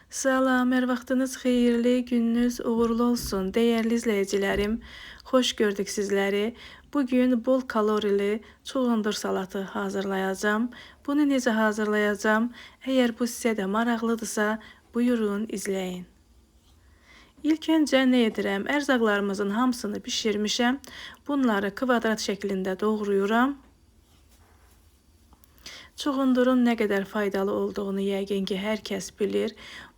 Salam, hər vaxtınız xeyirli, gününüz uğurlu olsun. Dəyərli izləyicilərim, xoş gördük sizləri. Bugün bol kalorili çuğundur salatı hazırlayacağam. Bunu necə hazırlayacağam? Əgər bu sizə də maraqlıdırsa, buyurun izləyin. İlk öncə nə edirəm? Ərzaqlarımızın hamısını bişirmişəm. Bunları kvadrat şəklində doğrayıram. Çuğundurun nə qədər faydalı olduğunu yəqin ki, hər kəs bilir.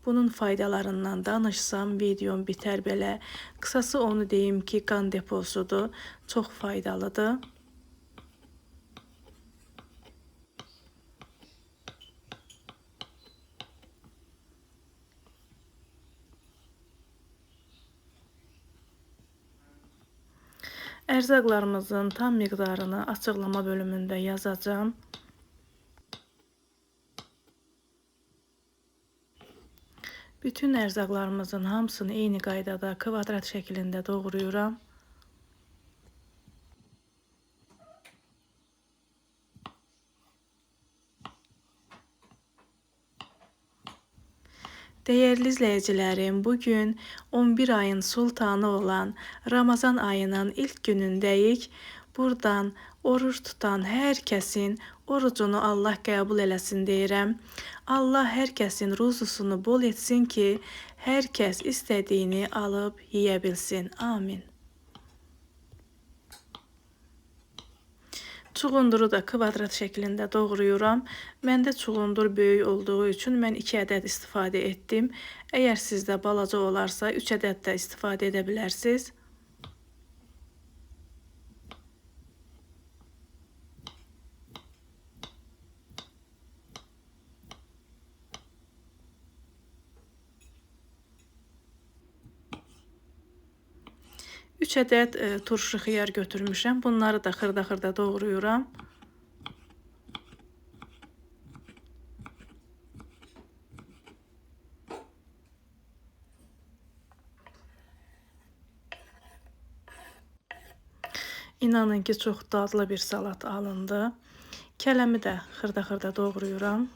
Bunun faydalarından danışsam videom bitər belə. Qısası onu deyim ki, qan deposudur, çox faydalıdır. Ərzaqlarımızın tam miqdarını açıqlama bölümündə yazacağam. Bütün ərzaqlarımızın hamısını eyni qaydada kvadrat şəklində doğrayıram. Dəyərli izləyicilərim, bugün 11 ayın sultanı olan Ramazan ayının ilk günündəyik. Buradan oruç tutan hər kəsin orucunu Allah qəbul eləsin deyirəm. Allah hər kəsin ruzusunu bol etsin ki, hər kəs istədiyini alıb yeyə bilsin. Amin. Çuğunduru da kvadrat şəklində doğrayıram. Məndə çuğundur böyük olduğu üçün mən 2 ədəd istifadə etdim. Əgər sizdə balaca olarsa 3 ədəd də istifadə edə bilərsiniz. Üç ədəd turşu xiyar götürmüşəm. Bunları da xırda-xırda doğrayıram. İnanın ki, çox dadlı bir salat alındı. Kələmi də xırda-xırda doğrayıram.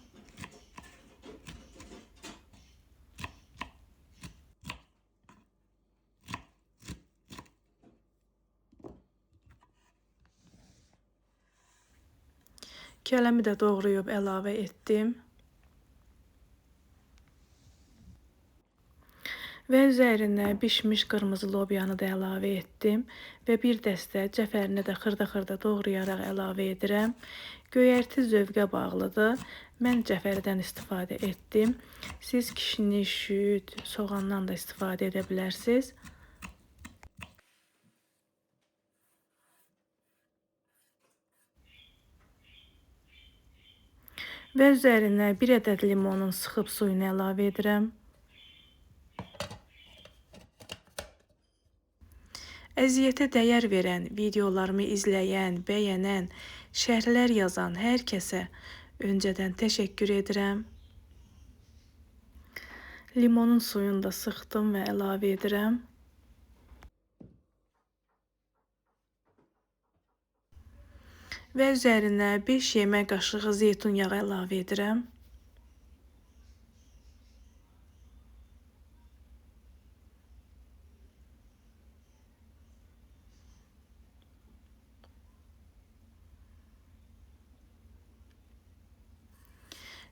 Kələmi də doğrayıb əlavə etdim. Və üzərinə bişmiş qırmızı lobyanı da əlavə etdim. Və bir dəstə cəfərini də xırda-xırda doğrayaraq əlavə edirəm. Göyərti zövqə bağlıdır. Mən cəfəridən istifadə etdim. Siz kişniş, şüd, soğandan da istifadə edə bilərsiniz. Və üzərinə bir ədəd limonun sıxıb suyunu əlavə edirəm. Əziyyətə dəyər verən, videolarımı izləyən, bəyənən, şərhlər yazan hər kəsə öncədən təşəkkür edirəm. Limonun suyunu da sıxdım və əlavə edirəm. Və üzərinə 5 yemək qaşığı zeytun yağı əlavə edirəm.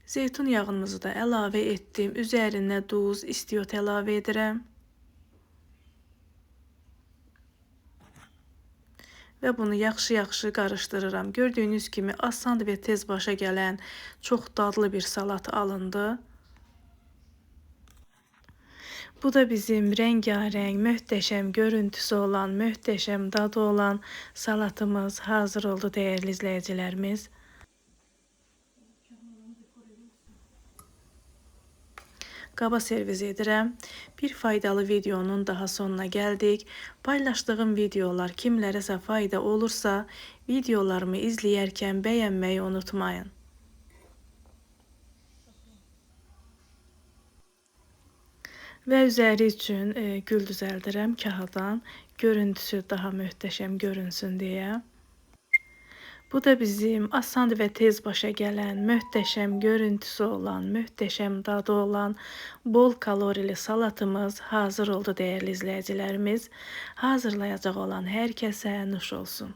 Zeytun yağımızı da əlavə etdim. Üzərinə duz, istiot əlavə edirəm. Və bunu yaxşı-yaxşı qarışdırıram. Gördüyünüz kimi asan və tez başa gələn çox dadlı bir salat alındı. Bu da bizim rəngarəng, möhtəşəm görüntüsü olan, möhtəşəm dadı olan salatımız hazır oldu dəyərli izləyicilərimiz. Qaba servis edirəm. Bir faydalı videonun daha sonuna gəldik. Paylaşdığım videolar kimlərəsə fayda olursa, videolarımı izləyərkən bəyənməyi unutmayın. Və üzəri üçün gül düzəldirəm kahadan. Görüntüsü daha möhtəşəm görünsün deyə. Bu da bizim asan və tez başa gələn, möhtəşəm görüntüsü olan, möhtəşəm dadı olan bol kalorili salatımız hazır oldu dəyərli izləyicilərimiz. Hazırlayacaq olan hər kəsə nuş olsun.